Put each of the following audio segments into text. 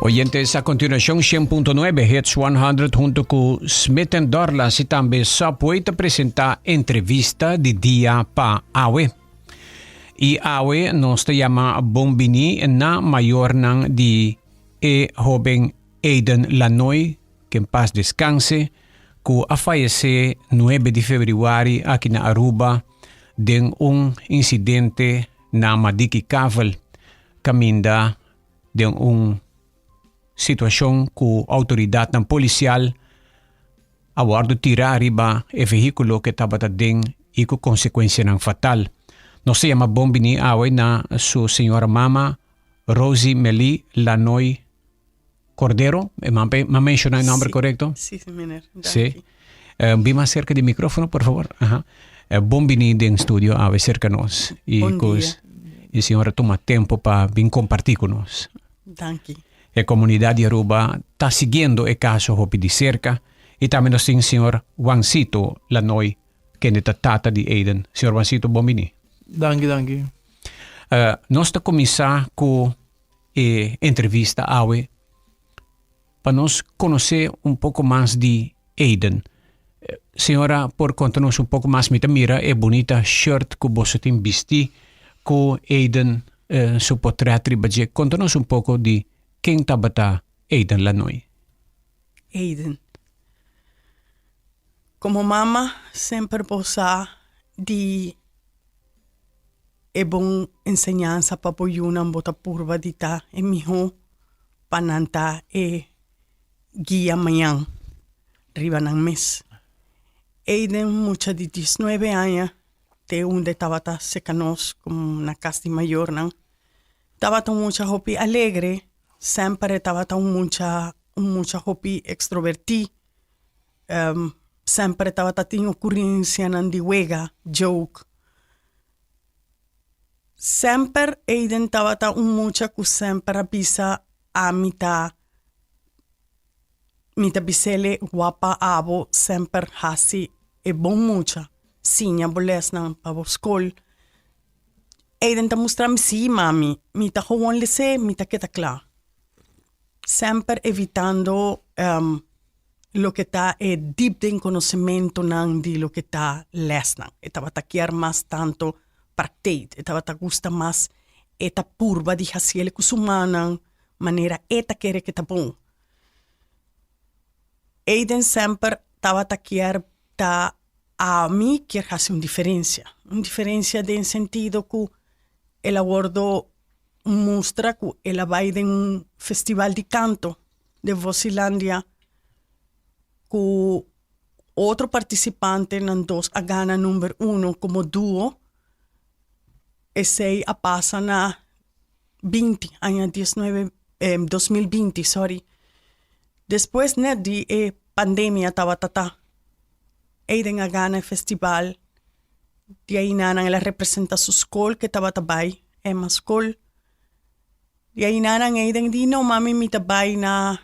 Oyentes, a continuacion 100.9 Hits 100 hunto cu Smith Dorlas y tambe Subway ta presenta entrevista di dia pa awe. Y awe nos ta yama bon bini na mayornan di e hoben Aiden Lanoy, que en paz descanse, cu a fallece 9 di februari aki na Aruba den un incidente na Madiki Kavel, caminda den un situacion cu autoridadnan policial a wordo tira riba e vehiculo cu tabata den y cu consecuencianan fatal. Nos ta yama bon bini awe na su señora mama Rosie Meli Lanoy Cordero. Ma menciona e nomber Sí. corecto? Sí, sí, meneer. Sí. Bin mas cerca di microfono, por favor. Aha. Bon bini den studio awe cerca nos. Y Bon cos, dia. y señora toma tempo pa bin comparti cu nos. Danki. E comunidad di Aruba ta siguiendo e caso hopi di cerca. Y tambe nos tin señor Juancito Lanoy, kende ta tata di Aiden. Señor Juancito, bon bini. Danki, danki. Nos ta cuminsa cu e entrevista awe pa nos conoce un poco mas di Aiden. Señora por conta nos un poco mas, mi ta mira e bunita shirt cu boso tin bisti cu Aiden su potret riba dje. Conta nos un poco di ken tabata Aiden Lanoy. Aiden. Como mama semper bo sa di e bon enseñansa pa bo yunan bo ta purba di ta e miho pa nan ta e guia mañan riba nan mes. Eyden mucha di diesnuebe aña te unda e tabata cerca nos como na cas di mayornan tabata un mucha hopi alegre, semper e tabata un mucha un mucha hopi extroverti. Semper e tabata tin ocurrencianan di wega, joke. Semper Aiden tabata un mucha cu semper a bisa ami ta, mi ta bisele wapa abo semper haci e bon mucha, siña bo lesnan pa bo school. Aiden ta mustra mi si mami, mi ta gewoon lese, mi ta keda cla. Semper evitando loke ta e diep den konosementunan di loke ta lèsnan. E tabata kier mas tantu praktijk, e tabata gusta mas e ta purba di hasiel ku su mannan manera e ta kere ke ta bon. Aiden semper tabata kier ta ami kier hasi un diferensia, un diferensia den sentido ku el a wordo mustra ku el a bai den un festival di kanto den Vosilandia ku otro partisipante nan dos a gana number uno komo duo. Esei a pasa na binti aña diesnuebe 2020 sorry. Despues net di e pandemia tabata ta Aiden a gana e festival. Di ainanan el a representa su skol ke tabata bai Emma Skol. Di ainanan Aiden di no mami mi ta bai na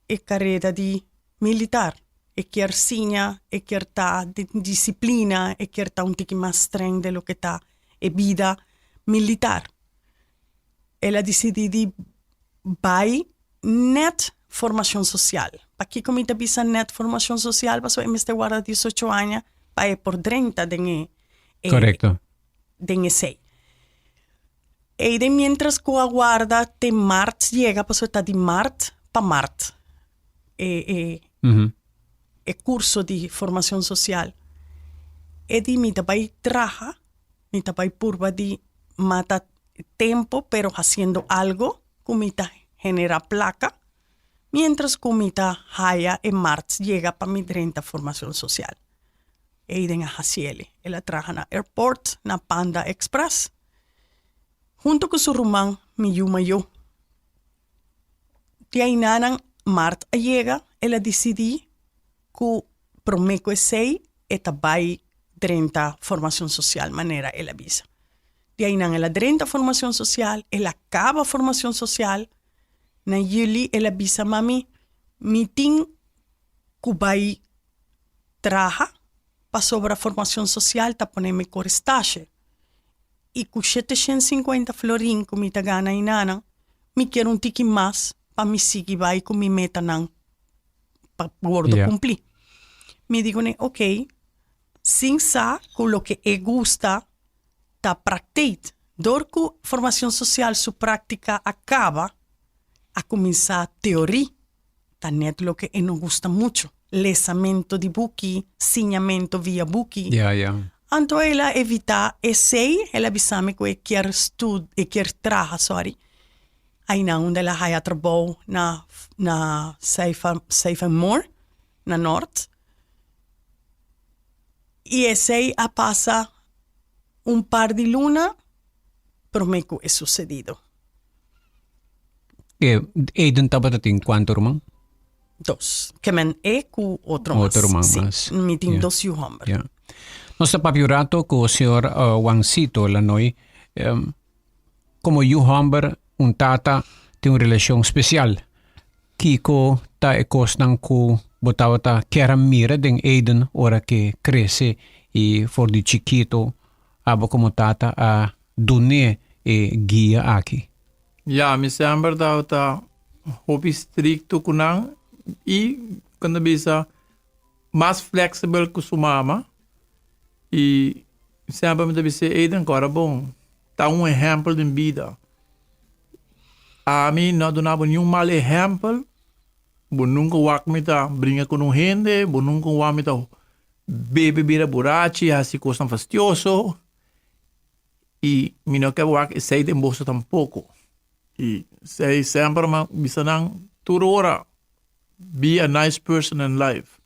e kareda di militar. E kier siña, e kier ta den disiplina, e kier ta un tiki mas streng de loke ta e bida militar. El a disidí di bai net formacion social. Pakico mi ta bisa net formacion social? Pasobra e mester warda 18 aña pa e por drenta den e, e Correcto. den esey. Eyden mientras cu a warda te maart yega, pasobra ta di maart pa maart e, e, e curso di formacion social. E di mi ta bay traha, mi ta bay purba di mata tempo, pero haciendo algo cu mi ta genera placa, mientras cu mi ta haya e maart yega pa mi drenta formacion social. Eyden a haciele. El a traha na airport, na Panda Express, hunto cu su ruman mi yu mayo. Di aynanan maart a yega, el a dicidi cu prome cu esey e ta bay drenta formacion social manera el a bisa. Di aynan el a drenta formacion social, el a caba formacion social, na juli el a bisa mami mi tin cu bay traha pasobra formacion social ta pone mi core stashe y cu 750 florin cu mi ta gana aynanan mi kier un tiki mas. pa mi sigui bai ku mi metanan pa wordo kumpli. Mi di kuné, ok, sin sa ku loke e gusta ta prakteit. Dor ku formacion social su praktika a kaba, a kuminsá teori, ta net loke e no gusta mucho, lesamento di buki, siñamento via buki. Anto el a evitá esei, el a bisa mi ku e kier stud, e kier traha, sorry, ainan unda el a haya trabou na na Safe and More na Nort. I esei a pasa un par di luna promé ku e susedido. E Eden tabata tin kuantu ruman? Dos. Ke men e ku otro mas. Otro ruman Sí, mas. mi tin Ja. dos yu hòmber. Ja. Nos ta papia un rato ku señor Juancito Lanoy. Komo yu hòmber, un tata tin un relashon spesial. Kiko ta e kosnan ku bo tabata kier a mira den Eden ora ke krese i for di chikitu abo komo tata a dun'é e guia aki? Ya, mi semper tabata hopi strikto ku nan i kon ta bisa mas fleksibel ku su mama i semper mi ta bis'é Eden kòrda bon ta un ehèmpel den bida. Ami no a duna bo niun mal ehèmpel, bo nunka wak mi ta bringa ku un hende, bo nunka wak mi ta bebe bira burachi, hasi kosnan fastioso i mi no ke wak esei den boso tampoko. I esei semper mi a bisa nan tur ora, be a nice person in life.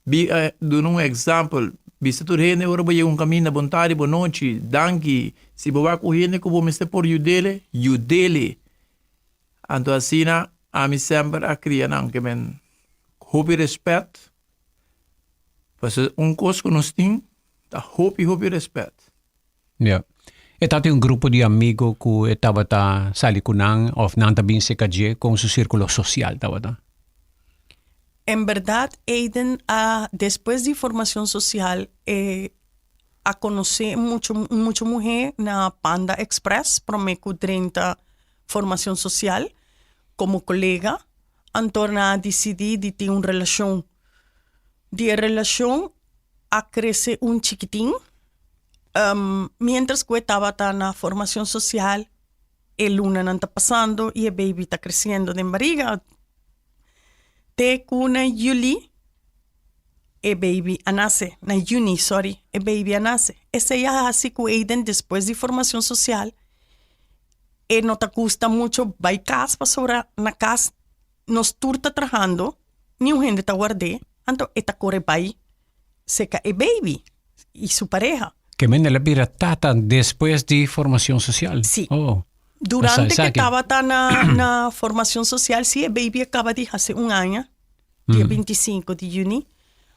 Bi a duna un example, bisa tur hende ora bo yega un caminda bon tardi, bon nochi, danki, si bo wak un hende cu bo mester por yudele, yudele. Anto asina ami semper a cria nan ke men hopi respet, pasobra un cos cu nos tin ta hopi hopi respet. Ya. E tabatin un grupo di amigo cu e tabata sali cu nan of nan ta bin cerca dje con su circulo social tabata? En berdad Aiden a despues di formacion social e a conoce mucho un mucho muhe na Panda Express prome cu drenta formacion social como colega anto nan a dicidi di tin un relacion. Di e relacion a crece un chikitin Mientras ku e tabata na formacion social e lunanan ta pasando y e baby ta creciendo den bariga te ku na juli e baby a nace, na juni sorry e baby a nace. Esey a haci ku Aiden despues di formacion social e no ta gusta mucho bay cas pasobra na cas nos tur ta trahando niun hende ta ward'é anto e ta kore bay Seca e baby y su pareha. Ke men el a bira tata despues di formacion social? Sí. Oh. Durante Esa- ke esaki. tabata na, na formacion social, sí, e baby a caba di haci un aña, dia 25 di juni.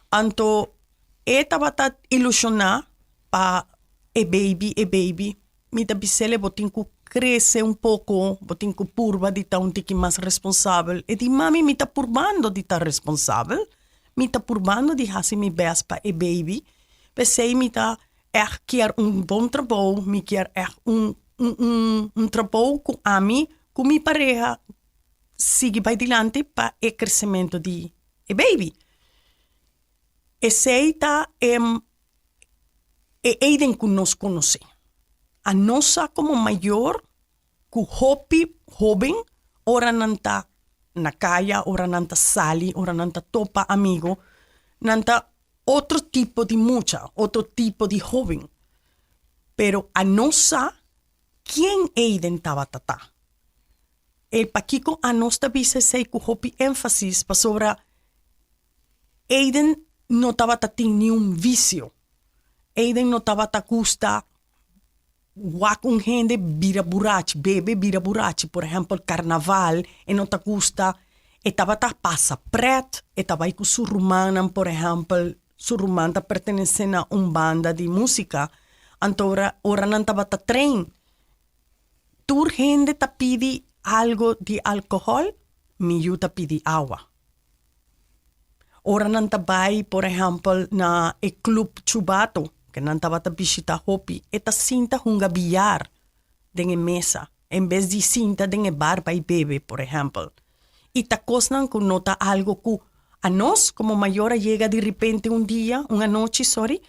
Anto e tabata ilusiona pa e baby, e baby. Mi ta bis'el bo tin ku krese un poko, bo tin ku purba di ta un tiki mas responsabel. E di, Mami, mi ta purbando di ta responsabel, mi ta purbando di hasi mi bèst pa e baby, p'esei mi ta ègt kier un bon trabou, mi kier ègt un un un trabou ku ami ku mi pareha sigui bai dilanti pa e kresementu di e baby. Esei ta e e Aiden ku nos konosé. A nos sa komo mayor ku hopi hóben ora nan ta na kaya, ora nan ta sali, ora nan ta topa amigo, nan ta otro tipo di mucha, otro tipo di hóben. Pero a nos sa ken Aiden tabata ta. E pakiko a nos ta bisa esei ku hopi énfasis pasobra Aiden no tabata tin niun visio. Aiden no tabata gusta wak un hende bira burachi, bebe bira burachi. Por ehempel karnaval e no ta gusta, e tabata pasa pret, e ta bai ku su rumannan por ehempel, su ruman ta pertenese na un banda di musika, anto ora ora nan tabata train tur hende ta pidi algo di alkohòl, mi yu ta pidi awa. Ora nan ta bai, por ehèmpel, na e club Chubato, ke nan tabata bishita hopi, e ta sinta hunga biyar den e mesa, en bes di sinta den e bar bai bebe, por ehèmpel. I ta kosnan ku no ta algo ku a nos komo mayor a yega di ripente un dia, un anochi, sorry,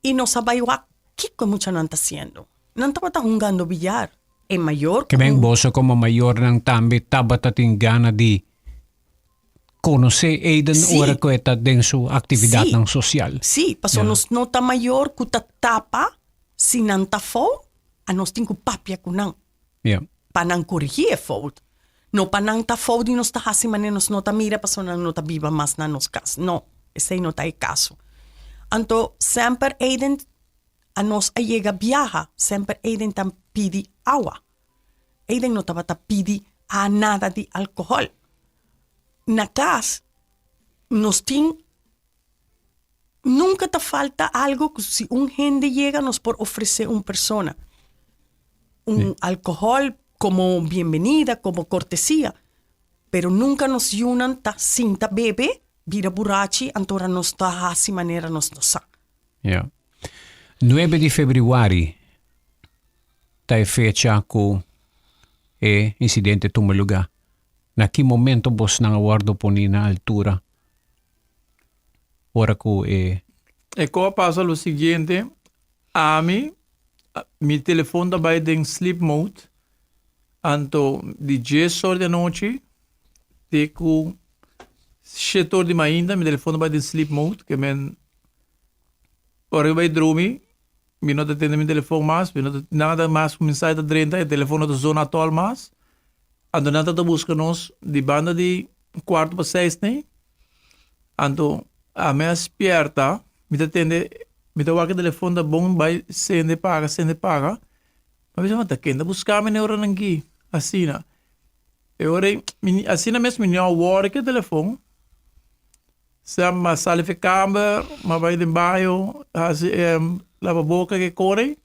i nos a bai wak kiko e muchanan ta hasiendo. Nan tabata hungando billar. E mayor Ke men boso komo mayornan tambe tabata tin gana di konosé Aiden ora ku e ta den su aktividatnan sosial. Sí, pasobra nos no ta mayor ku ta tapa si nan ta fout, a nos tin ku papia ku nan. Pa nan korigí e fout. No pa nan ta fout i nos ta hasi manera nos no ta mira pasobra nan no ta biba mas na nos kas. No, esei no ta e kaso. Anto semper Aiden a nos a yega biaha, semper Aiden ta pidi awa. Aiden no tabata pidi a nada di alkohòl. Na kas nos tin nunka ta falta algo ku si un hende yega nos por ofresé un persona un alkohòl komo bienbenida, komo kortesia, pero nunka nos yunan ta sinta bebe, bira burachi, anto ora nos ta hasi manera nos no sa. Ja. Nuebe di februari ta e fecha ku e insidente tuma lugá. Na ki momento bosnan a wòrdu poni na altura ora ku e. E kos a pasa lo siguiente, ami, mi telefon ta bai den sleep mode, anto di dies or di anochi te ku shete or di mainta mi telefon ta bai den sleep mode, ke men ora mi bai drumi Mi no ta tende mi telefon mas, mi no ta nada mas ku mensahe ta drenta, e telefon no ta zona atòl mas. Anto nan ta ta buska nos di banda di kuarto pa seis nei. Anto ami a spierta, mi ta tende, mi ta wak e telefon ta bon bai sende paga, sende paga. Mi a bisa ma ta ken ta buska mi na e oranan aki? Asina. E ora ei, mi asina mes mi no a wòri ku e telefon. Sea m'a sali fi kamber, m'a bai den baño, hasi e laba boka ke kore,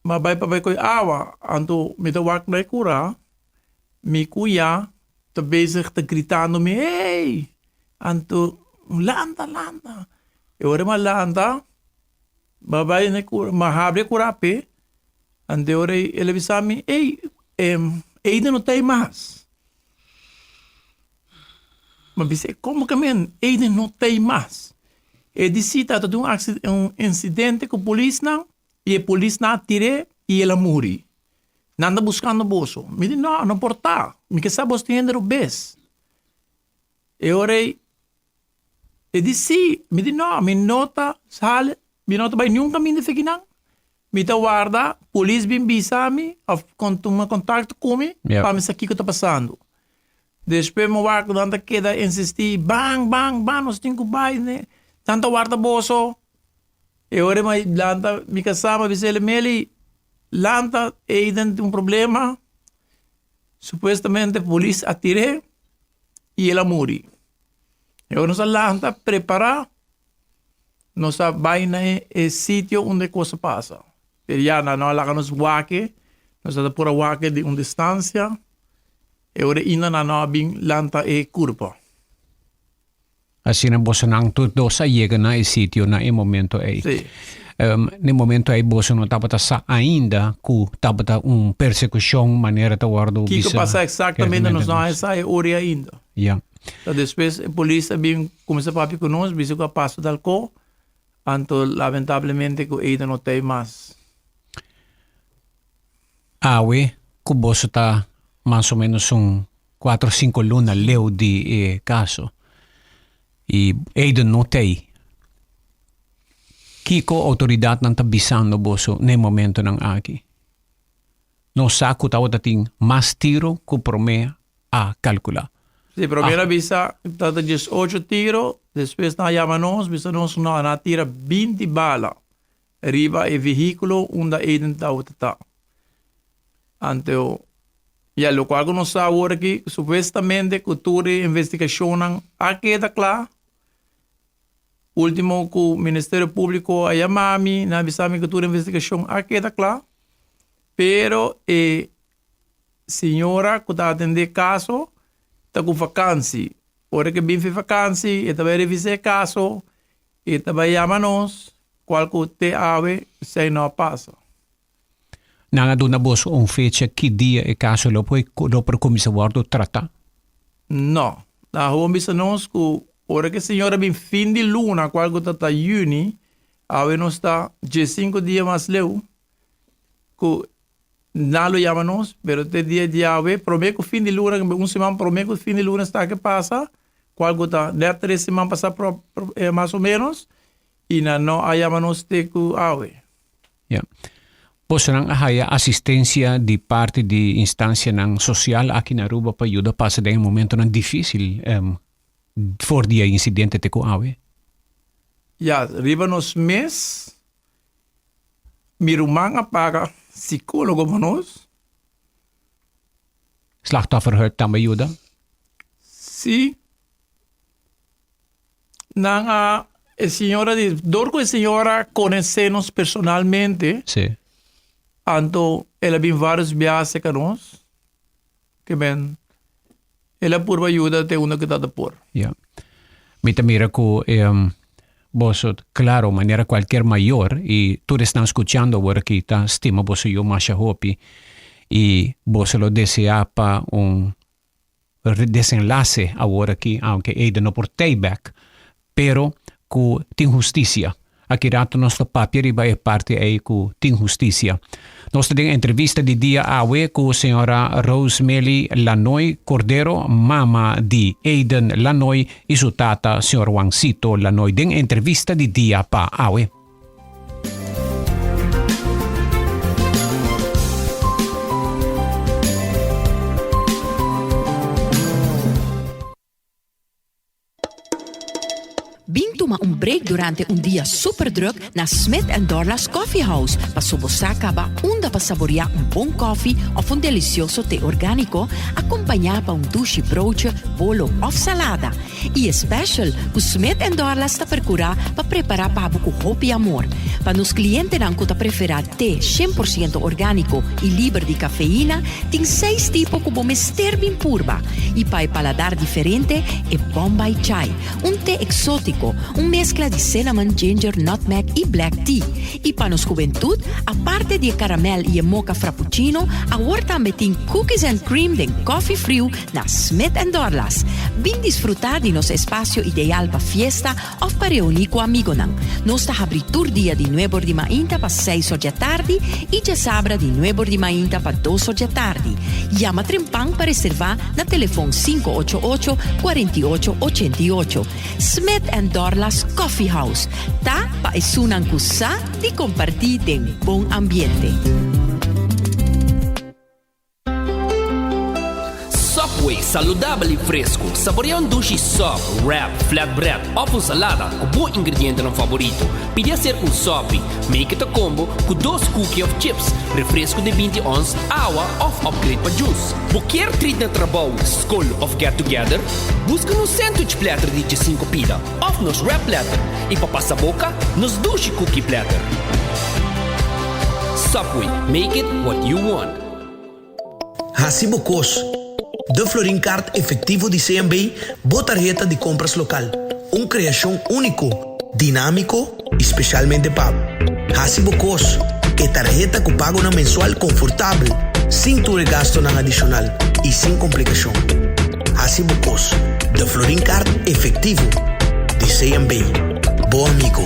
m'a bai pa bai kohe awa. Anto mi ta wak na e kura, mi kuña ta bezig ta gritando mi, Hey! Anto, lanta, lanta! E ora m'a lanta, m'a bai na e kura, m'a habri e kura p'e, anto e ora el a bisa mi, Ey, Eiden no ta ei mas. Ma bis'é, Komo ke men Eiden no t'ei mas? E di si ta tin un un insidente ku polisnan i e polisnan a tir'é i el a muri. Nan ta buskando boso. Mi di, No, no por ta. Mi ke sa boso tin hende robes. E ora ei e di si. Mi di, No, mi no ta sali, mi no ta bai niun kaminda fekinan. Mi ta warda polis bin bisa mi of tuma kontakto ku mi pa mi sa kiko ta pasando. Despues mi wak ku nan ta keda insistí, ban, ban, ban, nos tin ku bai, nan ta warda boso. E ora mi lanta mi kasá mi a bisa el, Meli, lanta, Aiden tin un problema, supuestamente polis a tir'é i el a muri. E ora nos a lanta prepará. Nos a bai na e sitio unda e kos a pasa. Pero ya nan no a laga nos wak e, nos a por a wak e di un distansia. E ora ainda nan no a bin lanta e kurpa. Asina bosonan tur dos a yega na e sitio na e momento ei. Sí. Na e momento ei boso no tabata sa ainda ku tabata un persekushon manera ta wòrdu bisa. Kiko pasa eksaktamente nos no a sa e ora ainda. Ya. Ta despues e polis a bin kuminsá papia ku nos, bisa ku a pasa tal ko, anto lamentablemente ku Eida no ta ei mas. Awe ku boso ta mas o menos un kuatro o sinku luna leu di e kaso i Eida no ta ei, kiko outoridatnan ta bisando boso na e momentonan aki? Nos sa ku tabata tin mas tiro ku promé a kalkulá. Sí, promé a bisa tabata diesocho tiro, despues nan a yama nos, bisa nos no, nan a tira binti bala riba e vehíkulo unda Aiden tabata ta. Anto, ya, lokual ku nos sa awor aki, supuestamente ku tur e investigashonnan a keda kla, Ultimo ku Ministerio Públiko a yama mi, nan a bisa mi ku tur investigashon a keda kla, pero e señora ku ta atendé e kaso ta ku vakansi. Ora ku e bin fi vakansi e ta bai revisá e kaso, e ta bai yama nos, kual ku te awe esei no a pasa. Nan a duna boso un fecha ki dia e kaso lo por lo por kuminsá wòrdu tratá? No. Nan a hopi bisa nos ku ora ku e señora bin fin di luna, kual ku ta ta yüni, awe nos ta diesinku dia mas leu, ku nan lo yama nos, pero te dia di awe, promé ku fin di luna, un siman promé ku fin di luna esaki pasa, kual ku ta nèt tres siman pasá mas o ménos, i nan no a yama nos te ku awe. Ya. Bosonan a haya asistencia di parti di instancianan social aki na Aruba pa yuda pasa den e momentonan dificil for di e incidente te cu awe? Ya, riba nos mes, mi ruman a paga psicologo pa nos. Slachtofferhulp tambe yuda? Si. Nan a, e señora di, dor ku e señora konesé nos personalmente, Sí. anto el a bin vários biaha serka nos, ke men el a purba yuda te unda ku ta ta por. Ya. Mi ta mira ku boso, klaro, manera kualkier mayor i tur esnan skuchando awor aki ta stima boso yu masha hopi i boso lo deseá pa un desenlace awor aki, aunke Eden no por tei bek, pero ku tin husticia. Aki rato nos ta papia riba e parti ei ku tin husticia. Nos ta den entrevista di dia awe ku señora Rosemely Lanoy Cordero, mama di Eden Lanoy i su tata señor Juancito Lanoy den entrevista di dia pa awe. Bin tuma un break durante un dia super druk na Smith and Dorlas Coffee House paso bo sa caba unda pa saborea un bon koffie of un delicioso te organico acompaña pa un dushi broodje, bolo of salada. I e special ku Smith and Dorlas ta perkurá pa prepará pa bo ku hopi amor. Pa nos klientenan ku ta preferá te 100% orgániko i liber di kafeina, tin seis tipo ku bo mester bin purba. I pa e paladar diferente, e Bombay Chai, un te eksótiko, un meskla di cinnamon, ginger, nutmeg i black tea. I pa nos hubentud, aparte di e karamèl i e mocha frappuccino, awor tambe tin cookies and cream den kòfi friu Na Smith and Dorlas, bin disfrutá di nos espasio ideal pa fiesta òf pa reuní ku amigonan. Nos ta habrí tur dia di nuebor di mainta pa seis or djatardi i djasabra di nuebor di mainta pa dos or djatardi. Yama trempan pa reservá na telefon 588 48 88. Smith and Dorlas Coffee House ta pa esunnan ku sa di kompartí den bon ambiente. Subway, saludabel y fresco. Saborea un dushi sub, wrap, flatbread of un salada cu bo ingredientenan favorito. Pidi hacer un sopi. Make it a combo cu dos cookie of chips, refresco di 20 ons, awa of upgrade pa juice. Bo kier treat na trabou, scol of get together? Busca nos sandwich platter di 15 pida of nos wrap platter y pa pasa boca, nos dushi cookie platter. Subway, make it what you want. Hasi bo kos. De Florin Card Efectivo di CMB, bo tarheta di kompras lokal. Un kreashon úniko, dinámiko i spesialmente pa bo. Hasi bo kos. E tarheta ku pagonan mensual konfortabel, sin tur e gastonan adishonal i sin komplikashon. Hasi bo kos. De Florin Card Efectivo di CMB. Bo amigo.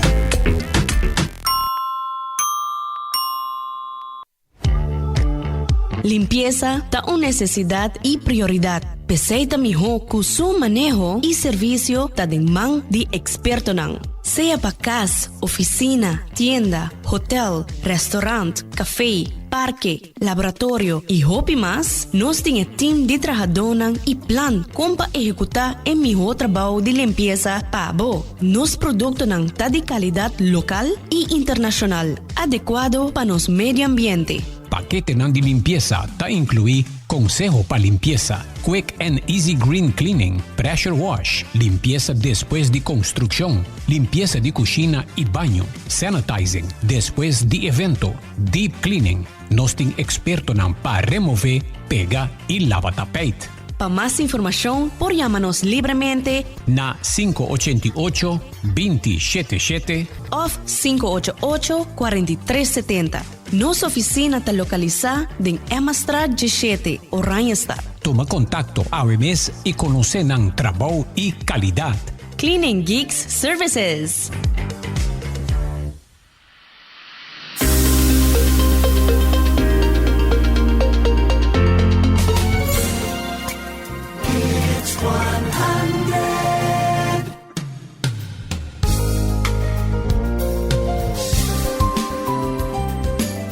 Limpiesa ta un nesesidat i prioridat. P'esei ta mihó ku su maneho i servisio ta den man di ekspertonan. Sea pa kas, ofisina, tienda, hotel, restaurant, kafé, parke, laboratorio i hopi mas, nos tin e tim di trahadónan i plan kon pa ehekutá e mihó trabou di limpiesa pa bo. Nos produktonan ta di kalidat lokal i internashonal. Adekuado pa nos medio ambiente. Paketenan di limpiesa ta inkluí konseho pa limpiesa, quick and easy green cleaning, pressure wash, limpiesa despues di konstrukshon, limpiesa di kushina i baño, sanitizing despues di evento, deep cleaning. Nos tin ekspertonan pa remové, pega i laba tapijt. Pa mas informashon por yama nos libremente na 588 20 shete shete òf 588 43 setenta. Nos ofisina ta lokalisá den Emmastraat 17, Oranjestad. Tuma kontakto awe mes i konosé nan trabou i kalidat. Cleaning Geeks Services.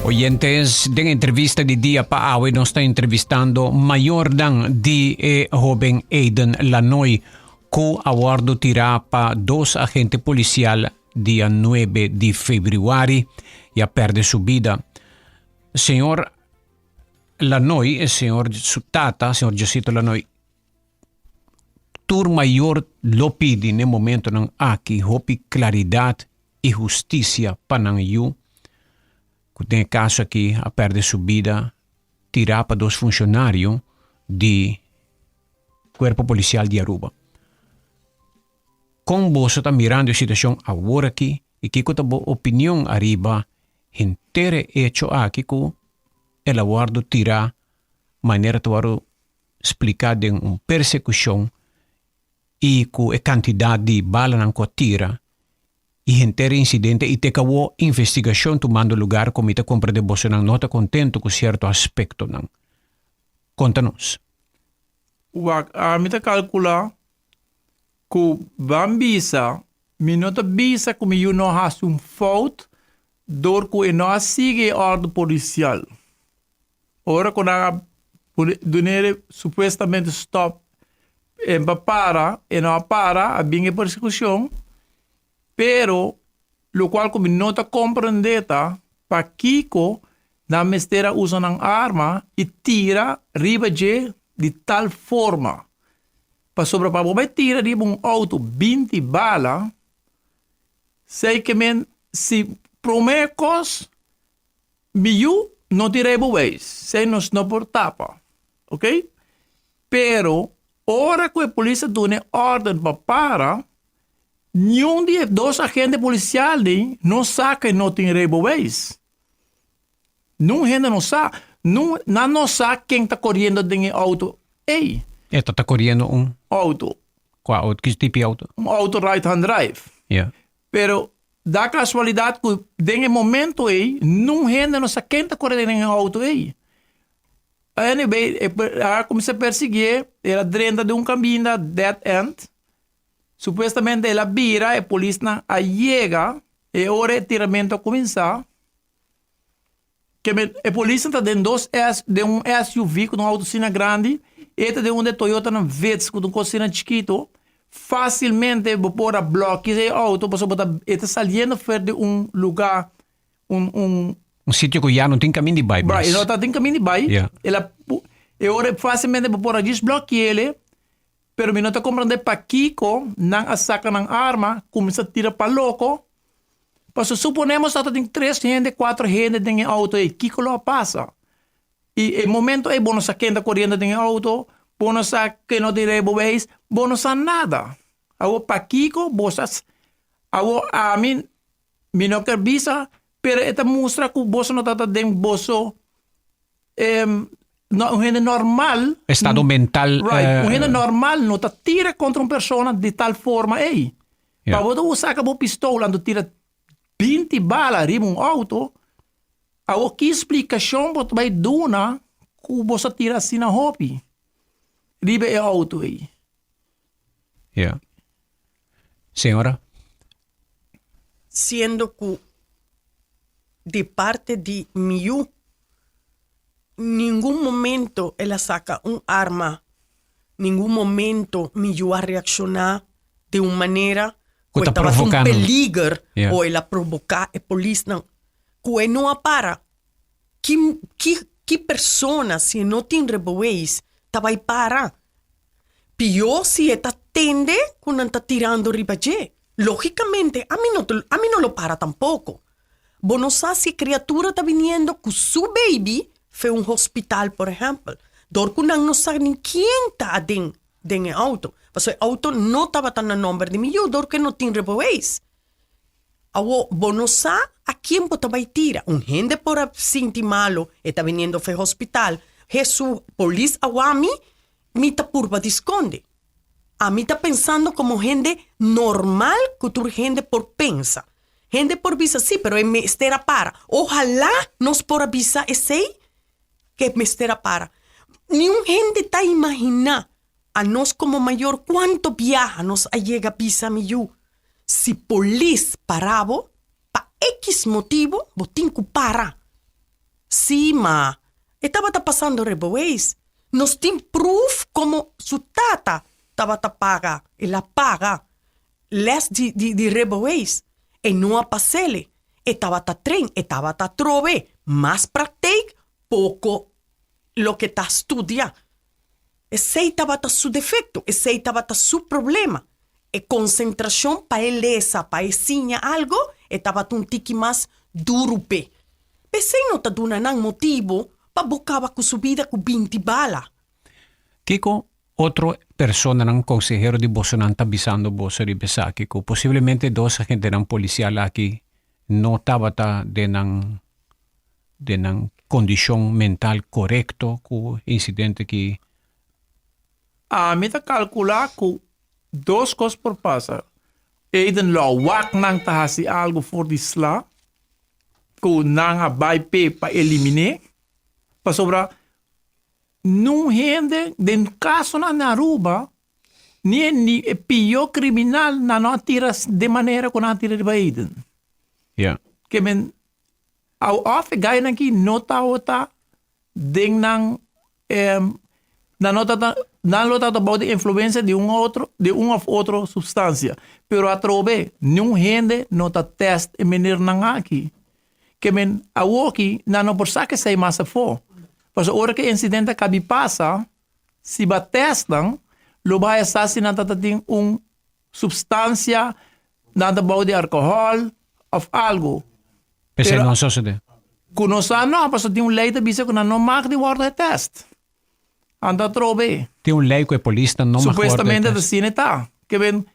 Oyentes, den entrevista di dia pa awe nos ta entrevistando mayornan di e hoben Aiden Lanoy ku a wordo tirá pa dos agente policial dia 9 di februari y a perde su bida. Señor Lanoy, señor su tata, señor Josito Lanoy, Tur mayor lo pidi n'e momentonan aki hopi klaridat i hustisia pa nan yu, ku den e kaso aki a pèrdè su bida tirá pa dos funshonario di Kuerpo Polisial di Aruba. Kon boso ta mirando e situashon awor aki i kiko ta bo opinion ariba henter e echo aki ku el a wòrdu tirá manera ta wòrdu spliká den un persekushon i ku e kantidat di balanan ku a tira i henter e insidente i te kawó investigashon tumando lugar ku mi ta komprendé bosonan no ta kontentu ku sierto aspektonan. Konta nos. Wak, ami ta kalkulá ku ban bisa, mi no ta bisa ku mi yu no hasi un fout dor ku e no a sigui e òrdu polisial. Ora ku nan a dun'é supuestamente stòp e pa para, e no a para, a bin e persekushon, pero lokual ku mi no ta komprendé ta pakiko nan mester a usa nan arma i tira riba dje di tal forma. Pasobra pa bo bai tira riba un outo 20 bala, sei ke men si promé kos Mi yu no tin rijbewijs, sei nos no por tapa, ok? Pero ora ku e polis a duna e orden pa para, niun di e dos agente polisial ei no sa ku e no tin rijbewijs. Nun hende no sa, nun, nan no sa ken ta koriendo den e outo ei. E ta ta koriendo un? Outo. Kua outo? Ki tipo di outo? Un outo right hand drive. Ja. Pero da casualidad cu den e momento ey nun hende no sa ken ta core den e auto ey. Anyway, e a cuminsa persiguié, el a drenta den un caminda dead end. Supuestamente el a bira, e polisnan a yega, e ora e tiramento a cuminsa. Ke men e polisnan ta den dos S den un SUV ku ta un outo asina grandi e ta den un de Toyotanan Vitz ku ta un kos asina chikito fasilmente bo por a blòkia e outo pasobra bo ta e ta saliendo for di un lugá un un Un sitio ku ya no tin kamin di bai mas. Right, e no ta tin kamin di bai. Ya. El a e ora fasilmente bo por a djis blòki'el pero mi no ta komprendé pakiko nan a saka nan arma kuminsá tira pa loko. Pasobra suponemos ta tin tres hende, cuatro hende den e auto ei, kiko lo a pasa? I e momento ei bo no sa ken ta koriendo den e auto, bo no sa ken no tin rijbewijs, bo no sa nada. Awor pakiko bo sa, awor ami mi no ker bisa, pero e ta mustra ku boso no tabata den boso un hende normal. Estado mental. Right, un hende normal no ta tira kontra un persona di tal forma ei. Pa bo ta saka bo pistola anto tira 20 bala riba un auto, awor ki splikashon bo ta bai duna ku bo sa tira asina hopi riba e auto ei? Ja. Señora? Siendo ku di parte di mi yu ningun momento el a saka un arma Ningun momento mi yu a reakshoná den un manera Ku ku e ta tabata un provoká nan. peliger Ja. o el a proboká e polisnan. Ku e no a para. Ki ki ki persona si e no tin rijbewijs ta bai para? Pió si e ta tende ku nan ta tirando riba dje. Lógikamente ami no ta ami no lo para tampoko. Bo no sa si e kriatura ta biniendo ku su baby fe un hospital por ehèmpel. Dor ku nan no sa ni kien ta aden den e outo. Pasobra e outo no tabata na nòmber di mi yu dor ku e no tin rijbewijs. Awor bo no sa a kien bo ta bai tira. Un hende por a sinti malu, e ta biniendo fe hospital. Hesu, polis a wak mi. mi ta purba di skonde. Ami ta pensando komo hende normal ku tur hende por pensa. Hende por bisa sí, pero e mester a para. Ohalá nos por a bisa esei ku e mester a para. Niun hende ta imaginá anos komo mayor kuantu biaha nos a yega bisa mi yu, si polis para bo pa ekis motibu bo tin ku para. Sí, ma e tabata pasando reboweis. Nos tin proof como su tata tabata paga, el a paga les di di di reboweis. E no a pasele. E tabata train, e tabata trobe mas praktijk, poko loke ta studia. Esei tabata su defecto, esei tabata su problema. E concentracion pa e lesa, pa e siña algo, e tabata un tiki mas duru p'e. P'esei no ta duna nan motibo pa bo caba cu su bida cu binti bala. Kico otro personanan consehero di bosonan ta bisando boso riba esaki cu posiblemente dos agentenan policial aki no tabata den nan den nan kondishon mental korekto ku insidente ki. Ami ta kalkulá ku dos kos por pasa. Eiden lo wak nan ta hasi algu for di sla ku nan a bai p'e pa elimin'é, pasobra Nun hende den kasonan na Aruba ni e ni e pió kriminal nan no a tira den manera ku nan a tira riba Eden. Ja. Ke men au òf e gainan aki no tabata den nan nan no tabata nan lo tabata bou di influensia di un otro di un òf otro supstansia pero atrobe niun hende no ta tèst e menernan aki. Ke men awoki nan no por sa kesei mas afó. Pasobra ora ku e insidente a kabi pasa, si bo a tèst nan, lo bo haya sa si nan ta tin un supstansia, nan ta bou di alkohòl òf algu. Esei no a sosodé. Ku no sa no, pasobra tin un lei ta bisa ku nan no mag di wòrdu getèst. Anto atrobe. Tin un lei ku e polisnan no mag wòrdu getèst. Supuestamente ta asina e ta. Ke men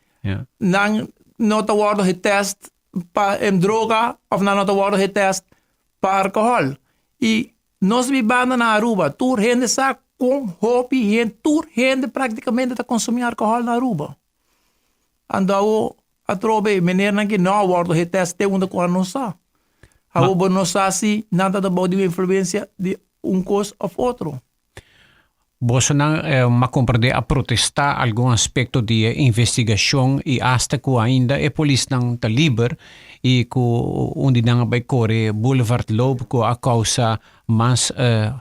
nan no ta wòrdu getèst pa en droga of nan no ta wòrdu getèst pa alkohòl. I nos bibando na Aruba tur hende sa kon hopi hende, tur hende praktikamente ta konsumí alkohòl na Aruba. Anto awo atrobe menernan ki no a wòrdu getèst te unda ku nan no sa. Awo bo no sa si nan ta bou di un influensia di un kos òf otro. Bosonan a comprende a protesta algun aspecto di e investigacion y hasta cu ainda e polisnan ta liber y cu un di nan a bay core Boulevard Loop cu a causa mas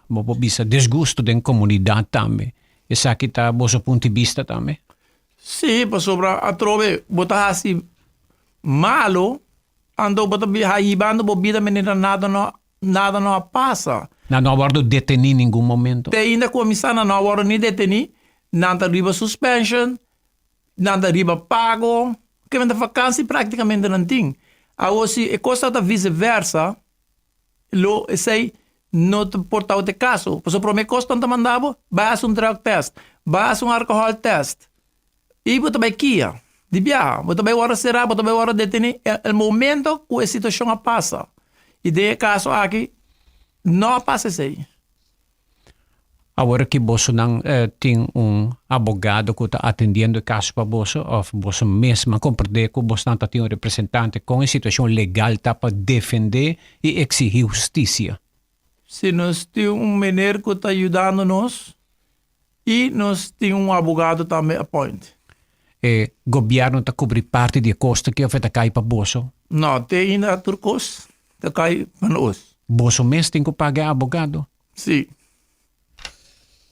bo por bisa disgusto den comunidad tambe. Esaki ta boso punto di bista tambe? Sí, pasobra atrobe bo ta haci malo anto bo ta hibando bo bida manera nada no Nada no a pasa. Nan no a wordo deteni ningun momento. Te ainda cu ami sa nan no a wordo ni deteni, nan ta riba suspension, nan ta riba pago, ke men ta vakantie practicamente nan tin. Awor si e cos tabata vice versa, lo esey no ta por tabata e caso. Pasobra prome cos nan ta manda bo, bay haci un drug test, bay haci un alcohol test. I bo ta bai kia di biaha, bo ta bai wòrdu será, bo ta bai wòrdu detení el momento ku e situashon a pasa. I den e kaso aki no a pasa esei. Awor ki bosonan tin un abogado ku ta atendiendo e kaso pa boso òf boso mes a komprendé ku bosnan ta tin un representante, kon e situashon legal ta pa defendé i eksihí hustisia? Si nos tin un meneer ku ta yudando nos i nos tin un abogado tambe appoint. E gobièrnu ta kubri parti di e kosto aki òf e ta kai pa boso? No, te ainda tur kos ta kai pa nos. Boso mes tin ku paga e abogado? Si.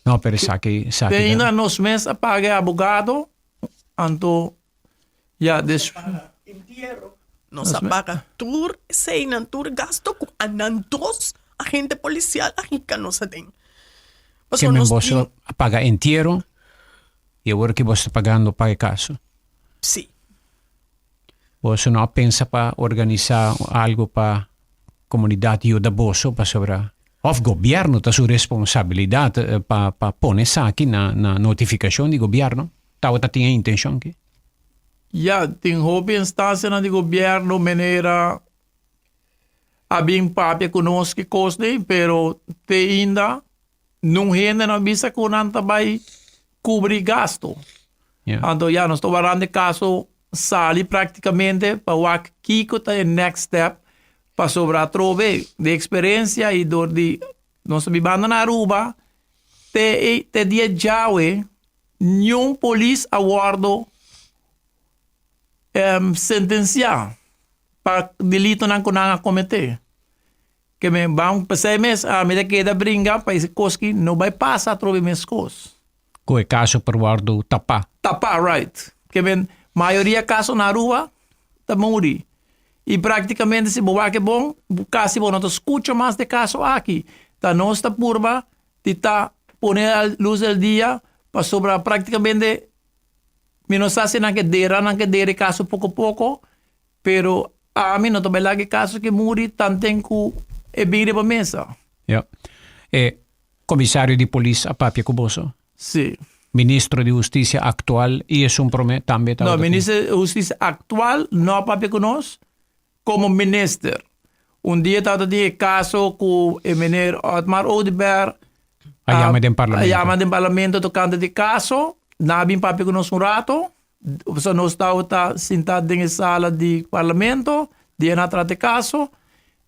No, pero esaki, esaki Te ainda nos mes a paga e abogado, anto Ya, des. Entierro. Nos a paga tur eseinan, tur gasto ku a nan dos agente polisial a hinka nos aden. Ke men boso a paga entiero i awor ki boso ta pagando pa e kaso? Si. Boso no a pensa pa organisa algo pa komunidat yuda boso pasobra òf gobièrnu ta su responsabilidat pa pa pone esaki na na notifikashon di gobièrnu? Tabata tin e intenshon ki? Ya, tin hopi instansianan di gobièrnu manera a bin papia ku nos ki kos ei, pero te ainda nun hende no a bisa ku nan ta bai. kubri gasto. Anto ya nos ta warando e kaso sali praktikamente pa wak kiko ta e next step pasobra atrobe di eksperensia i dor di nos ta bibando na Aruba te e te dia djawe niun polis a wordo sentensia pa delitonan ku nan a komete. Ke men ban p'esei mes ami ta keda bringa pa e kos ki no bai pasa atrobe mes kos. Ku e kaso por wòrdu tapá. Tapá, right. Ke men mayoria kaso na Aruba ta muri. I praktikamente si bo wak e bon, kasi bo no ta skucha mas di e kaso aki. Ta nos ta purba di ta pone al lus del dia pasobra praktikamente mi no sa si nan ke dera, nan ke dera e kaso poko poko. Pero ami no ta bai laga e kaso ke muri tanten ku e bin riba mesa. Ja. E komisario di polis a papia ku boso? Si. Ministro di Hustisia aktual i esun promé tambe tabata? No, ministro di Hustisia aktual no a papia ku nos komo minister. Un dia tabata tin e kaso ku e meneer Otmar Oduber a yama den parlamento. A yama den parlamento tokante di kaso. Nan a bin papia ku nos un rato. Pasobra nos tabata sintá den e sala di parlamento, dia nan a trata e kaso.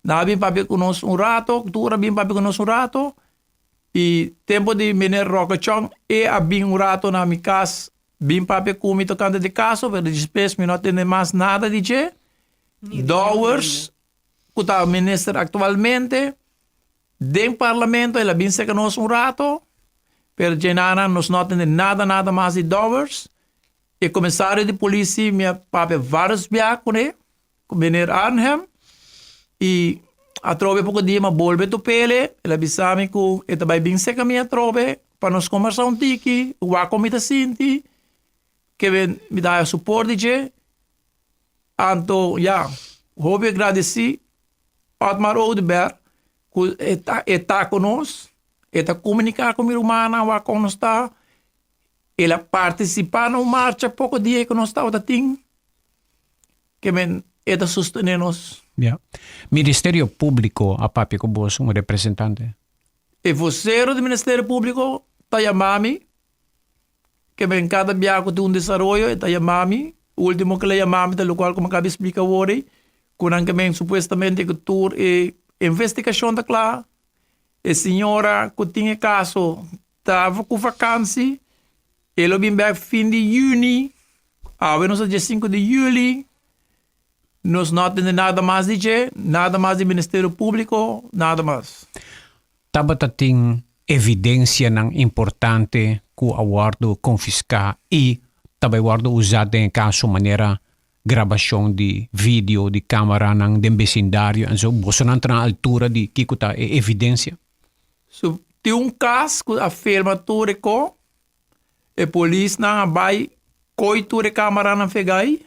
Nan a bin papia ku nos un rato, tur a bin papia ku nos un rato. I tempu di meneer Roque Chong, e a bin un rato na mi kas, bin papia ku mi tokante di kaso, pero despues mi no a tende mas nada di dje. Dowers, ku ta minister aktualmente, Den parlamento el a bin serka nos un rato, pero djenana nos no a tende nada nada mas di Dowers. E komisario di polisi mi a papia varios bia kuné, ku meneer Arnhem, i atrobe poko dia mi a bolbe top'ele, el a bisa mi ku e ta bai bin serka mi atrobe pa nos kombersá un tiki, wak kon mi ta sinti, ke mi ta haya suport di dje. Anto ya, hopi agradesí Otmar Oduber ku e ta e ta ku nos, e ta komuniká ku mi rumannan wak kon nos ta, el a partisipá na un marcha poko dia ku nos tabata tin, ke men e ta sostené nos. Ya. Ministerio Públiko a papia ku boso un representante? E vosero di Ministerio Públiko ta yama mi Ke men kada bia ku tin un desaroyo e ta yama mi. Ultimo ku el a yama mi ta lokual ku mi a kaba di splika awor ei, ku nan ke men supuestamente ku tur e investigashon ta kla. E señora ku tin e kaso ta ku vakansi, e lo bin bèk fin di yüni, awe nos ta dia sinku di yüli, nos no a tende nada mas di dje, nada mas di Ministerio Públiko, nada mas. Tabata tin evidensianan importante ku a wòrdu konfiská i ta bai wòrdu usá den e kaso manera grabashon di video di kameranan den besindario enzo. Bosonan ta na altura di kiko ta e evidensia? So tin un kas ku a firma tur e ko, e polisnan a bai koi tur e kameranan fegai.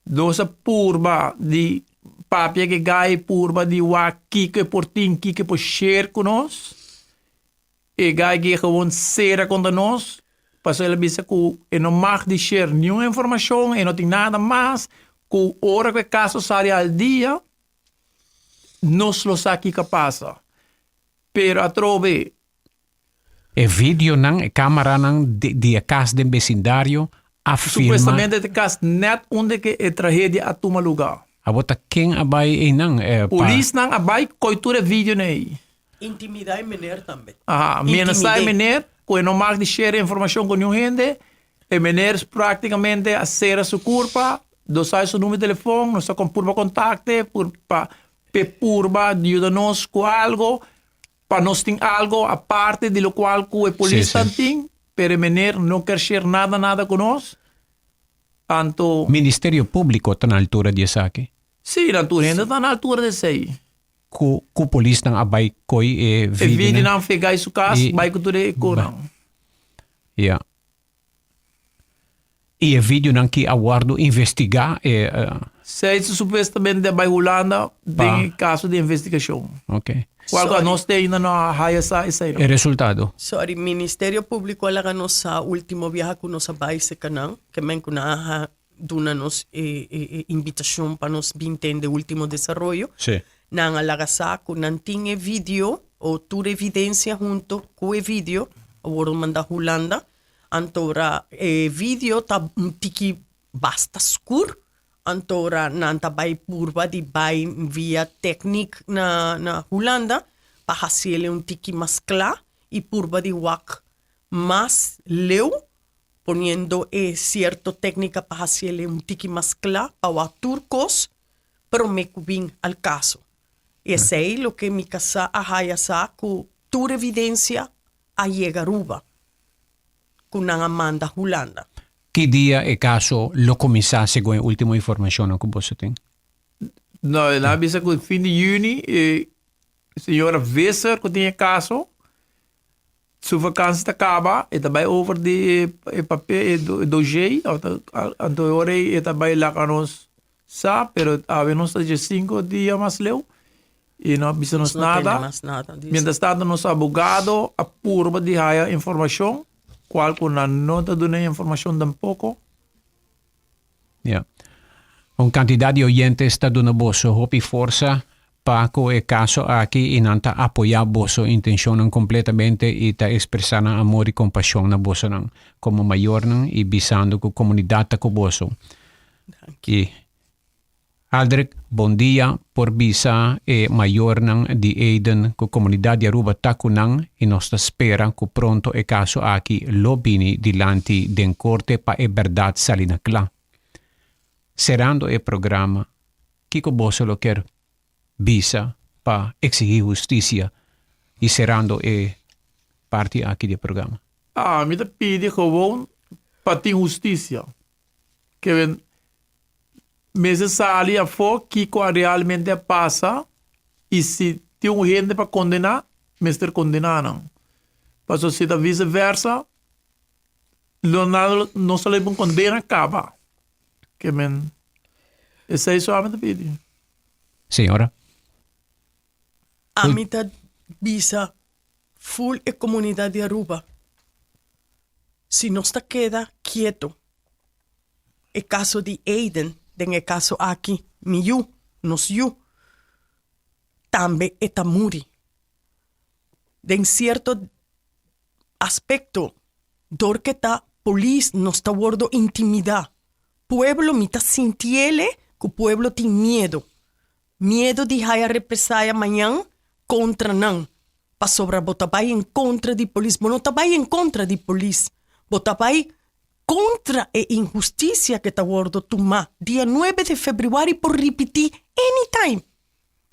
Nos a purba di papia ku e gai, purba di wak kiko e por tin, kiko e por share ku nos. E gai ke gewoon sera kontra nos, pasobra el a bisa ku e no mag di share niun informashon, e no tin nada mas, ku ora ku e kaso sali al dia, nos lo sa kiko a pasa. Pero atrobe. E videonan, e camaranan di e cas den becindario a filma. Supuestamente e cas net unda ke e tragedia a tuma luga. Abo ta ken a bai einan pa. Polisnan a bai koi tur e videonan ei. Intimida e meneer tambe. Aha, menasa e meneer ku e no mag di share informacion ku niun hende. E meneer practicamente a sera su curpa, nos sa su numero di telefon, nos a kon purba contacte pa p'e purba yuda nos ku algo. Pa nos tin algo aparte di locual cu e polisnan tin, pero e meneer no kier share nada nada cu nos, anto. Ministerio Publico ta na altura di esaki? Si, nan tur hende ta na altura di esey. Cu cu polisnan a bay coy e videonan? E videonan fegay su cas, bay cu tur e conan. Ya. I e videonan ki a wordo investiga e. Zij su supuestamente a bai Hulanda den e caso di investigacion. Ok. Cual cu anos te ainda no a haya sa esey no. E resultado. Sorry, Ministerio Publico a laga nos sa ultimo biaha cu nos a bai seca nan, ke men cu nan a duna nos e e invitacion pa nos bin tende ultimo desaroyo. Sí. Nan a laga sa cu nan tin e video o tur evidencia hunto cu e video. A wordo manda Hulanda. Anto ora e video ta un tiki basta skur. Anto ora nan ta bai purba di bai via techniek na na Hulanda pa hasiele un tiki mas kla i purba di wak mas leu poniendo e sierto teknika pa hasiele un tiki mas kla pa wak tur kos prome ku bin al kaso. I esei loke mi kasá a haya sa ku tur evidensia a yega Aruba ku nan a manda Hulanda. Ki dia e kaso lo kuminsá segun e último informashonnan ku boso tin? No, nan a bisa ku fin di yüni e señora Visser ku tin e kaso su vakansi ta kaba, e ta bai over di e papel e dossier anto e ora ei e ta bai laga nos sa pero awe nos ta dje sinku dia mas leu i no a bisa nos nada. Mientras tanto nos abogado a purba di haya informashon kual ku nan no ta duna e informashon tampoko. Ya. Un kantidat di oyentes ta duna boso hopi forsa pa ku e kaso aki i nan ta apoyá boso intenshonnan kompletamente i ta ekspresá nan amor i kompashon na bosonan komo mayornan i bisando ku komunidat ta ku boso. I Aldrich, bon dia por bisa e mayornan di Aiden ku komunidat di Aruba ta ku nan i nos ta spera ku pronto e kaso aki lo bini dilanti den korte pa e bèrdat sali na kla. Serando e programa, kiko boso lo kier bisa pa eksihí hustisia i serando e parti aki di e programa? Ami ta pidi gewoon pa tin hustisia. Kevin, mester sali afó kiko a realmente a pasa i si tin un hende pa kondená, mester kondená nan. Pasobra si ta vise versa, lo nan no sali pa un kondena kaba. Kevin, esei solamente ta pidi. Señora. Ami ta bisa ful e komunidat di Aruba, si nos ta keda kieto, e kaso di Aiden, den e kaso aki mi yu, nos yu, tambe e ta muri. Den sierto aspekto, dor ke ta polis nos ta wordo intimidá. Pueblo mi ta sintiele ku pueblo tin miedo. Miedo di haya represaya mañan kontra nan, pasobra bo ta bai en kontra di polis. Bo no ta bai en kontra di polis, bo ta bai kontra e inhustisia ke ta wordo tumá. Dia nuebe di febrüari por ripití anytime.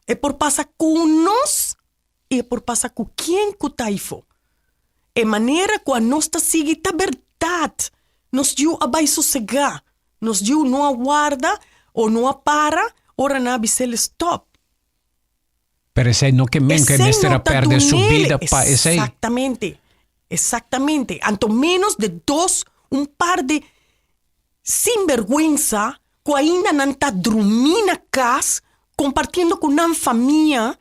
E por pasa ku nos i e por pasa ku kien ku ta aifó. E manera ku anos ta sigui ta bèrdat. Nos yu a bai sosegá. Nos yu no a warda o no a para ora nan a bis'el stòp. Pero esei no ke men ku e Esei mester no a ta pèrdè su dun'el. bida pa esei. Exactamente, exactamente. Anto menos de dos, un par de sinbergüensa ku ainda nan ta drumí na kas kompartiendo ku nan famia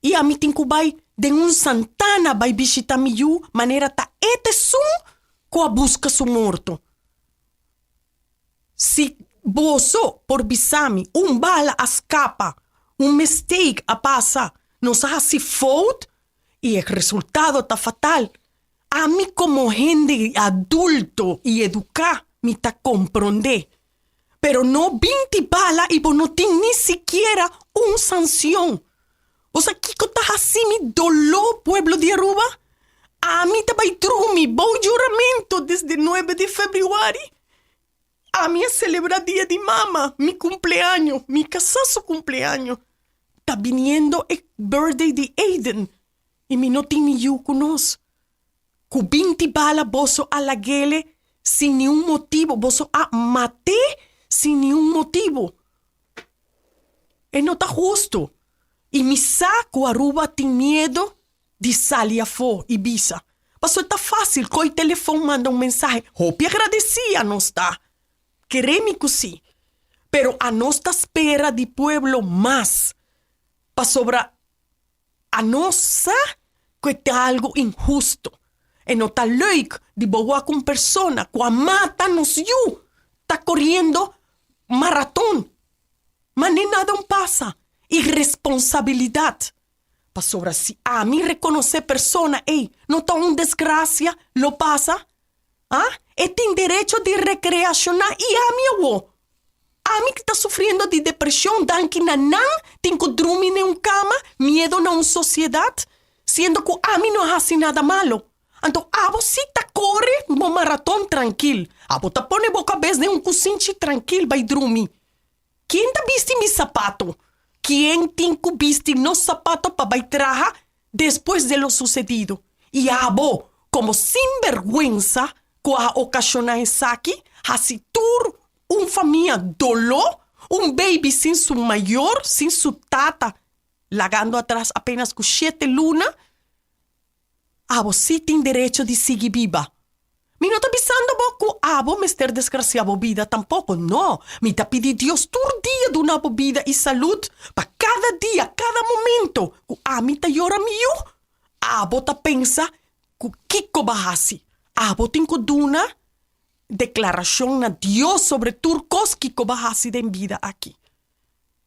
I ami tin ku bai den un santana bai bishita mi yu manera ta e ta esun ku a buska su morto. Si boso por bisa mi un bala a skapa, un mistake a pasa, nos a hasi fout i e resultado ta fatal, ami komo hende adulto i eduká mi ta komprondé. Pero no binti bala i bo no tin ni sikiera un sansion. Bo sa kiko ta hasi mi doló, pueblo di Aruba? Ami ta bai drumi bou juramento desde nuebe di febrüari. Ami a selebrá dia di mama, mi kumpleaño, mi kasá su kumpleaño. Ta biniendo e birthday di Aiden i mi no tin mi yu ku nos. Ku 20 bala boso a lag'ele sin niun motibu, boso a mat'é sin niun motibu. E no ta hustu. I mi sa ku Aruba tin miedu di sali afó i bisa. Pasobra ta fásil ko'i telefòn manda un mensahe, hopi agradesí anos ta. Kere mi ku sí. Pero anos ta spera di pueblo mas. Pasobra Anos sa ku e ta algu inhustu. E no ta leuk di bo wak un persona ku a mata nos yu ta koriendo maraton. Ma ni nada un pasa. Iresponsabilidat. Pasobra si ami rekonosé persona ei no ta un desgrasia lo pasa? Ah? E tin derecho di rekreashoná i ami awó? Ami ki ta sufriendo di depreshon danki na nan tin ku drumi den un kama, miedo na un sosiedat, siendo ku ami no a hasi nada malo. Anto abo si ta kore bo maraton trankil, abo ta pone bo kabes den un kusinchi trankil bai drumi. Ken ta bisti mi sapato? Ken tin ku bisti nos sapato pa bai traha despues de lo susedido? I abo, komo sinbergwensa ku a okashoná esaki, hasi tur un famia doló, un baby sin su mayor, sin su tata, lagando atras apenas ku shete luna? Abo sí tin derecho di sigui biba. Mi no ta bisando bo ku abo mester desgraciá bo bida tampoko, no. Mi ta pidi Dios tur dia duna bo bida i salud pa kada dia, kada momento ku ami ta yora mi yu. Abo ta pensa ku kiko bo a hasi. Abo tin ku duna deklarashon na Dios sobre tur kos kiko bo a hasi den bida aki.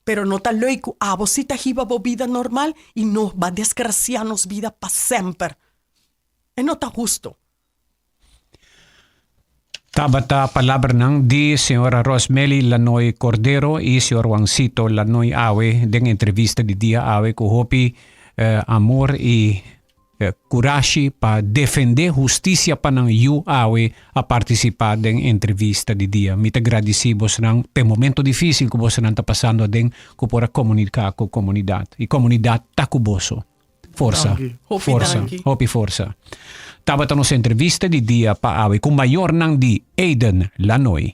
Pero no ta leuk ku abo si ta hiba bo bida normal i no ba desgraciá nos bida pa semper. E no ta husto. Tabata palabranan di señora Rosmely Lanoy Cordero i señor Juancito Lanoy awe den entrevista di dia awe ku hopi amor i Kurashi pa defendé hustisia pa nan yu awe a partisipá den entrevista di dia. Mi ta gradisí bosnan p'e momento difísil ku bosnan ta pasando aden ku por a komuniká ku komunidat. I komunidat ta ku boso. Forsa. Forsa. Hopi forsa. Tabata nos entrevista di dia pa awe ku mayornan di Aiden Lanoy.